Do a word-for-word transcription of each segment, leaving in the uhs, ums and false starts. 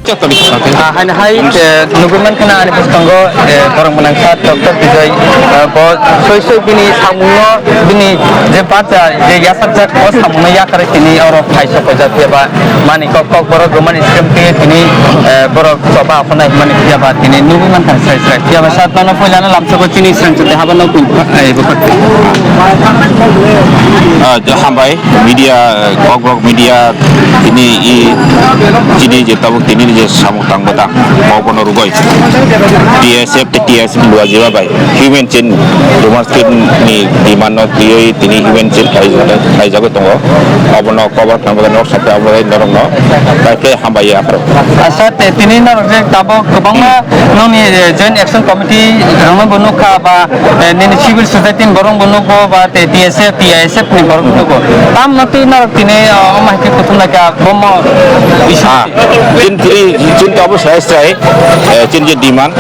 Ah, haino hai, eh, nugui mankha na ani bwskango, eh, borok mwnang kha Doctor Bijoy, eh, bo soi soi bini samungno, bini je bacha, je yasakjak, o samungno yakarwi tini oro phai sokojak phiya ba mani kok kok borok rwmani srem twi tini, eh, borok choba aphano himani phiya ba tini nugui mankha srai srai. Phiya ba sat nono puilano lamsogo chini srengchuk tei haba nokni, eh, bukhuk. Ah, hambai. Media, Kokborok media, tini i, tini je tabuk tini je samung tang bwtang, bo bono rwgwi T S F tei T S F luajiba bai human chain, Roman script ni demand no twiwi tini human chain khai, khaijagwi tongo. Obono cover khlai bagwi norok sakha, obo norok no kaitor hambai ya aphuru. Asa te tini norok je tabuk kwbangma nokni, eh, Joint Action Committee rokno bo nukha ba, eh, nini civil society ni borok bo nukgo ba, tei T S F, T I S F ni borok bo nukgo. Tamno twi norok tini, oh, omo hai khe kuthum lai kha, bomo issue. Ah, chini, chini, chini to obo sai sai, eh, chini je demand,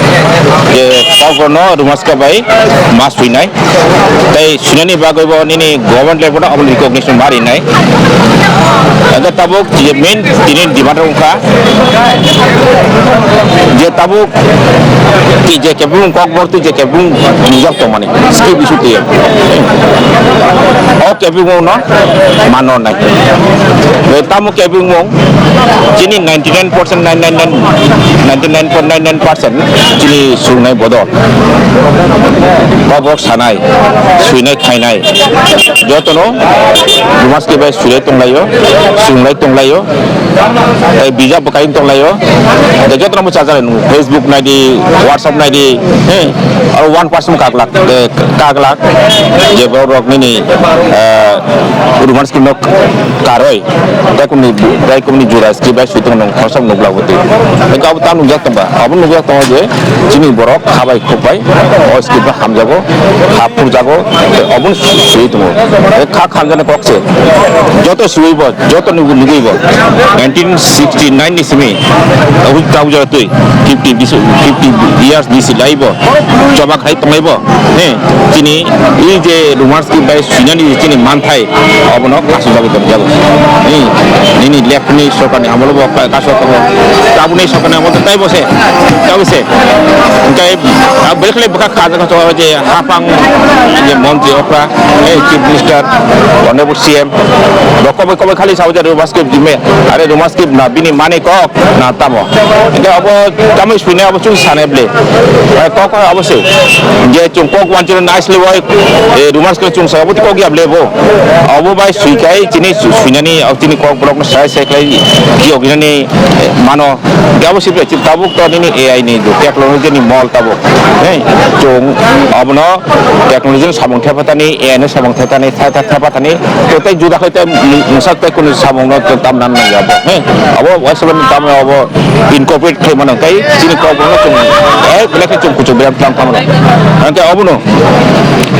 je kokborokno Rumaska bai ma swinai. Tei swinani bagwi bo nini government level no omo recognition ma rinai. Hingke tabuk je main tini demand wngkha, je tabuk twi je kebeng kokborok twi je kebeng nujak tongmani, script issue twi o kebeng no mano nai. Tamo kebeng chini ninety nine percent, nine nine nine, ninety nine point nine nine percent chini sungnai bodol. Kokborok sanai, swinai khainai, jotono Rumaski bai swilai tonglaio, swinglai tonglaio, tei bijap bo kaiyung tonglaio. Tei jotono bwchajaklai nung Facebook naidi, WhatsApp naidi, he, aro one percent kaglak, eh, kaglak, je borok nini, eh, Rumaski no karoi, tei kumni, tei kumni jura ski bai sui tongno khoroksa nukla bwtwi. Hingke abo ta nukjak tongba, abo nukjak tongo je chini borok kha bai khuk bai o script no hamjago, kha phurjago, tei obo sui tongo. Tei kha hamjaknai kok se joto sui bo, joto nugwi, nugwi bo nineteen sixty nine ni simi tabuk tabuk jora twi fifty bis, fifty years bisi lai bo choba khai tonglai bo. He, chini i je Rumaski bai swinani je chini manthai, obono kasijagwi tongjago. He, nini left ni sorkar ni amolo bo ka-, kaso tongo, tabukni sorkar ni amolo tei bo se, tei bo se. Hingke, ah, belai khwlai bwkha kha jaga tongo je hapang je montri okra, he, chief minister, honorable C M, bo kobai kobai khali sao je Rumaski jime, are Rumaski na bini mani kok, na tamo. Hingke abo tamoi suinai abo chwng sanai bwle. Bai kok kok abo se. Je chwng kok wansukna naisle bai, eh, Rumaski chwng sa abo kok ya bwle bo. Abo bai suikai chini su-, suinani, abo chini kokborok no sai sai khlai kiyok nani, eh, mano. Hingke abo se bai chini tabuk to nini A I ni technology ni mol tabuk. Hei, chwng abono technology no samung thepa tani, A I no samung thepa tani, thai thai thepa tani. To tei juda khai tei mung-, mungsa tei kunu samung no tam nan nang ya bo. Hei, abo waisa ban tam abo incorporate khlai mano, tei chini kok bono chwng, eh, belai khe chwng kuchuk belai tlang tamo. Hingke obono,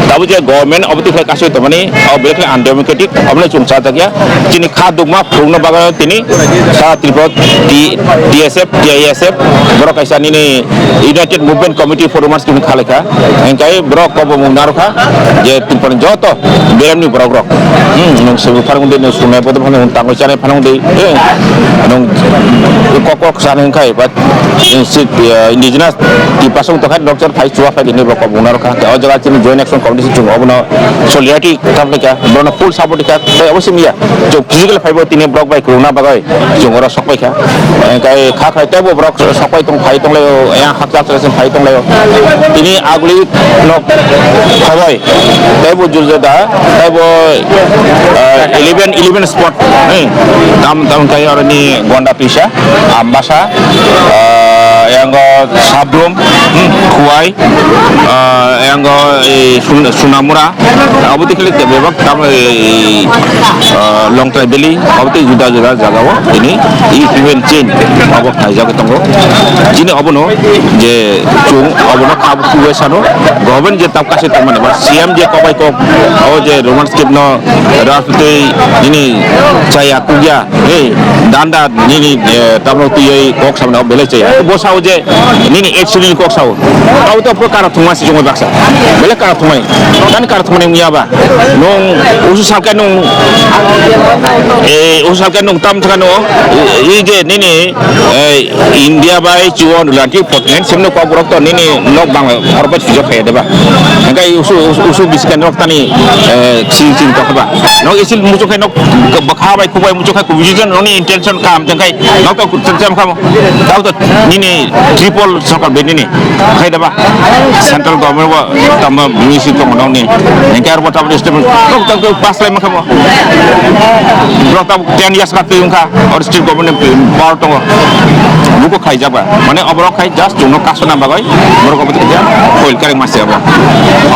tabuk je government obo tikhlai kasui tongmani, abo belai khe undemocratic, obono chwng chajak ya. Chini kha dukma phurukno bagwi tini sa Tripura T-, T S F, T I S F, borok kaisa nini United Movement Committee for Women's Movement khalai kha. Hingke borok kok bo mung narwkha je Tripura ni joto beremni borok rok. Hmm, nung swi pharung di, nung sungnai bodol phano, nung tangwi chanai phano di. Eh, nung kok kok sana wngkhai, but in si, eh, indigenous Tiprasa wng tongkha, nokchar phai chua phai di, nini bo kok bung narwkha. O jaga chini Joint Action Committee si chwng obono solidarity kha phai kha, bono full support kha, tei obo simi ya. Chwng physical phai bo tini borok bai kwrwngna bagwi chwng oro sok pai kha. Hingkhai kha khai tei bo borok sok pai tong, phai tong lai o, yang hakchal chwrai chwng phai tong lai o. Tini aguli nok khabai, tei bo jurjada, tei bo, ah, eleven, eleven spot, eh, tam, tam khai oroni Gonda Pisa, Ambasa, ah, yango Sabrum, hmm, Khuwai, ah, yango, eh, Sun-, Sunamura, abo tei khili bebak tam, eh, ah, Longtrai Valley, abo tei juda juda jaga o tini i human chain abo khaijagwi tongo. Chini obono je chwng obono kha bukhugo sano, government je tab kaisa tongmani ba C M je kobai kok o je Roman script no rajniti nini chaya kugya, hey, danda nini, eh, tabno twiwi kok samani belai chaya. Bo sao je nini eight schedule ni kok sao. Abo to pura kara thungma si jongoi baksa. Bele kara thungmani. Tani kara thungmani wngya ba. Nung usu salka nung, eh, usu salka nung tam thaka no, i je nini, eh, India bai chuo nulanti potngen semno kok borok to nini nok bang horba sujak kaya deba. Engkai usu, usu, usu bisikan nok tani, eh, sing sing to ba. Nok isil muchuk hai nok bakha bai khubai muchuk hai kubijijan noni intention kam tengkai nok to kutsam kam. Tao to nini triple sokal be nini. Khai da ba? Central government bo tamo ministry tong nong ni. Engke arbo tamo statement. Tok tok tok pass lai makha bo. Bro tamo ten years ka tuyung kha. Or state government ni power tongo. Buko khai jaba. Mane oborok khai just chungno kasona bagoi. Borok obo khai ja. Koil kare masi abo.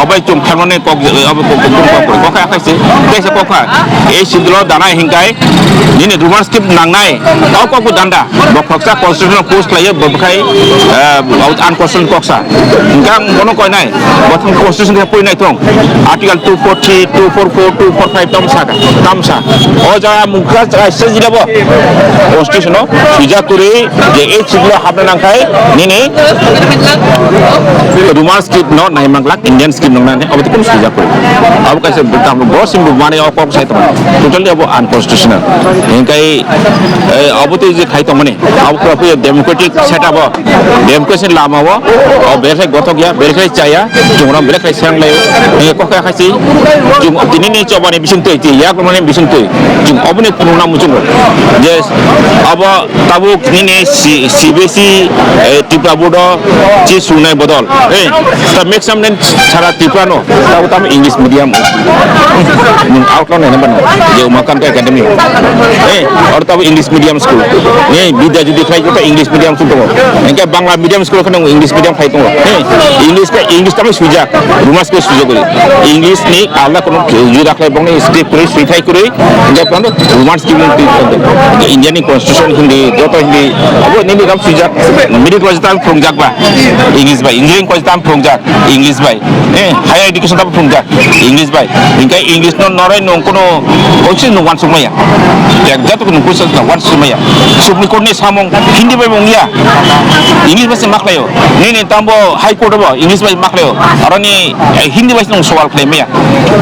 Obai chung thamone kok obo kok kok kok kok khai khai se. Kaisa kok kha. Ei sidlo dana hingkai. Nini rumors kip nangnai. Kok kok danda. Bo khoroksa constitutional post khlaiyo, bo bwkhai, eh, unconstitutional koksa. Hingke ang bono koinai, bo thang constitution khe poinai thong. Article two four three, two four four, two four five tamsa, tamsa. O jaga mungkha jaga se jila bo. Constitution o swijak kwrwi je ei chiklo hapna nangkhai nini Roman script no naimanglak Indian script nongnani abo tong swijak kwrwi. Abo kaisa tamo bo simbo mani o kok sai tong. Totally abo unconstitutional. Hingkai Eh, abo tei je khai tongmani, abo pura pura democratic setup o, democracy lama o, o belai gothok ya, belai chaya, chungram belai sang lai, eh, kok khai si, chung tini ni chobani bising tui, tei yak mani bising tui, chung oboni phunukna muchungo. Je abo tabuk nini C-, C B S E, eh, Tripura board o chi sunai bodol, eh, ta maximum nen sara Tripura no, tabuk tam English medium. Nung outlaw nai nang je Umakanta Academy. Eh, or tabo English medium school. Eh, Bidya Jyoti khai kota English medium school tongo. Engke Bangla medium school kheno English medium khai tongo. Eh, English ka English tamo sujak. Roman school sujak gori. English ni ala kono juda khai bongni script kuri sui khai kuri. Engke kono Roman school ni twi tongo. India ni constitution Hindi, joto Hindi. Abo nini ram sujak. Middle class tam phungjak ba. English ba. Engineering ko tam phungjak. English bai, eh, higher education tamo phunukjak, English bai. Hingke English no noroi nung kuno oisin nung wansuk maya. Yak jatu nung kuisa nung wansuk maya. Supreme Court ni samung Hindi bai mung ya. English bai se maklayo. Nini tambo High Court bo English bai maklayo. Aroni, eh, Hindi bai se nung sowal khlai maya.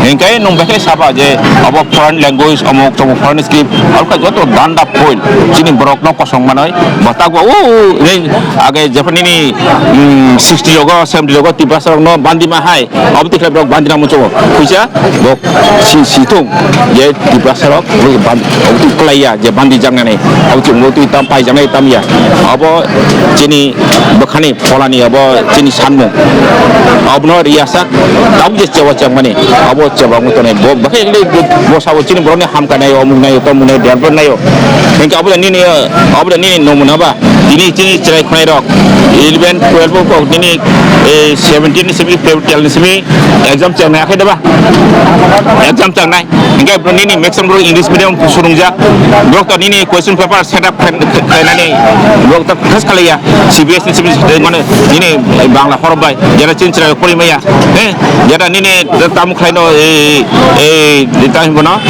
Hingke nung bekhe saba je abo foreign language, amok tamo foreign script, alka joto danda foil. Chini borok no kosong manoi. Batak bo, o, o, nini age Japan ni, mm, sixty rogo, seventy rogo, Tiprasa rok no bandi ma hai. Abo tikhlai borok bandi nang muchungo. Kuisa, bo si, si thung. Je Tiprasa rok, bo bandi, abo tu klai ya, je bandi jangnani. Abo tu, bo tu tam pai jangnai tam ya. Abo chini bwkhani pholani abo chini sanmung. Abono riyasa, abo je chewa changmani. Abo chewa mutonai. Bo, bwkhai le bo, bo sabo chini borokni hamka naio, omuk naio, tomuk naio, development naio. Hingke abo nini, abo nini nomuna ba. Tini chini chwrai khwnai rok eleven, twelve o kok nini, eh, seventeen ni simi, twelve ni simi exam changnai akhe deba? Exam changnai. Hingke bro nini maximum bro English medium phunukjak. Bro to nini question paper set up khlai-, khlainani bro to khas khalaiya. C B S ni simi mane nini Bangla horok bai. Jera chini chwrai rok pori maya. Eh, jera nini tam khlaino, eh, eh, tam bono,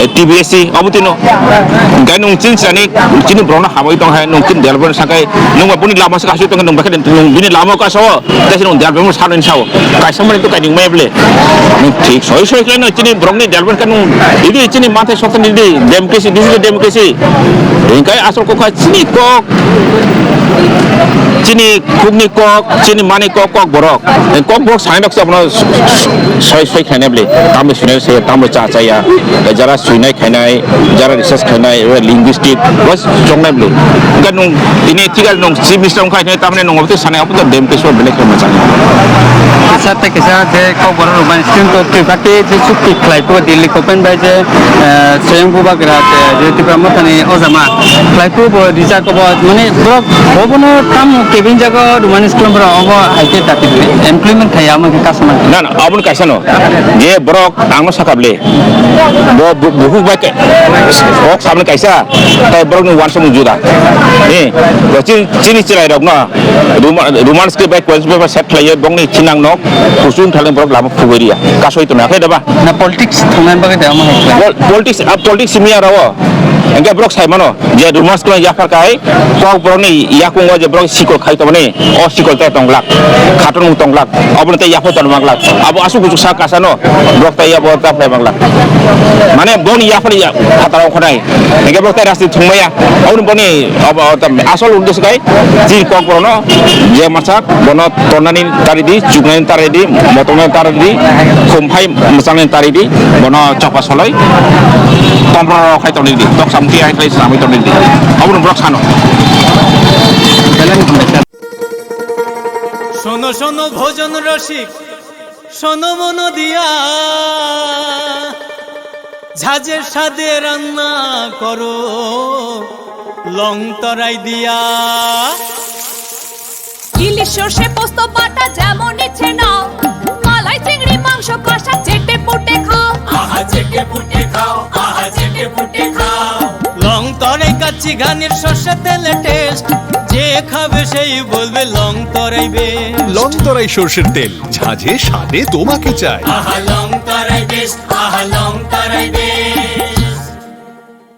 eh, T B S C, abo tino. Hingke nung chini chwrai ni, chini borok no hamoi tong hai, nung chini development sakai, nung ba boni lama se kasui tong, nung ba khe nung bini lama ka sao, tei se nung development sa nung sao. Kaisa mani to kaining mai ble. Nung thik soi soi khe no chini borok ni development ka nung, idi chini mathai sokta ni di, democracy, this is the democracy. Hingke asol kokha chini kok, chini kukni kok, chini mani kok, kok borok. Kok borok sanai nok abono soi, soi khainai bwle. Tamni sunai se, tamni cha chaya. Jara suinai khainai, jara research khainai, linguistic, bas chongnai bwle. Hingke nung tini thikar nung chief minister wngkha, tamni nung obo sanai, obo to dem kiswa bwle khe machang. Kisa tei kisa je kok borok rok bai student to Tripura tei je chukti khlai po Delhi Kopen bai je, eh, Swayam Bubagra je, je Tipra Mothani ojama khlai po bo rijak obo mane borok obono tam kebin jago Romani school borok obo hai khe dati employment khai amo khe customer. Na, na, aboni kaisa no. Je borok ang no saka ble. Bo bu-, buhuk bai ke. Kok sabni kaisa. Tai borok ni wansong juda. Ni, bo chin-, chini chwrai rok no. Roman, Roman script bai question paper set khlaiye bongni chinang nok. Kusung thalen borok lama phugui riya. Kasoi tona khe daba. Na politics thangnan bagwi da amo hai. Pol-, politics, ah, politics miya rawo. Hingke borok sai mano je rumors kwlai yaphar kai, kok borokni yakungo je borok sikol khai tongmani, o sikol tei tong glak, khatung tong glak, obono tei yaphar tong mang glak. Abo asuk buchuk sa kasano borok tei abo ta phai mang glak. Mane boni yaphar ya phataro khonai. Hingke borok tei rasti thwngmaya. Aboni boni abo, abo asol uddesyo kai chini kok borokno je masa bono tonani taridi, chuknani taridi, motoknani taridi, khumphai mwchangni taridi, bono chokpa soloi, tombro rok khai tonidi, toksa mukti hai khlai swnamwi tonidi. Aboni borok sano. শোনো শোনো ভোজন রসিক, শোনো মন দিয়া, ঝাঁঝের স্বাদে রান্না করো লং তরাই দিয়া। ইলিশ সর্ষে পোস্ত বাটা যেমন ইচ্ছে নাও, মালাই চিংড়ি মাংস কষা চেটে পুটে খাও। আহা চেটে পুটে খাও, আহা চেটে পুটে খাও। লং তরাই কাচ্চি ঘানির সর্ষে তেলে টেস্ট, যে খাবে সেই বলবে লং তরাই বেস্ট। লং তরাই সর্ষের তেল, ঝাঁঝে স্বাদে তোমাকে চাই। আহা লং তরাই বেস্ট, আহা লং তরাই বেস্ট।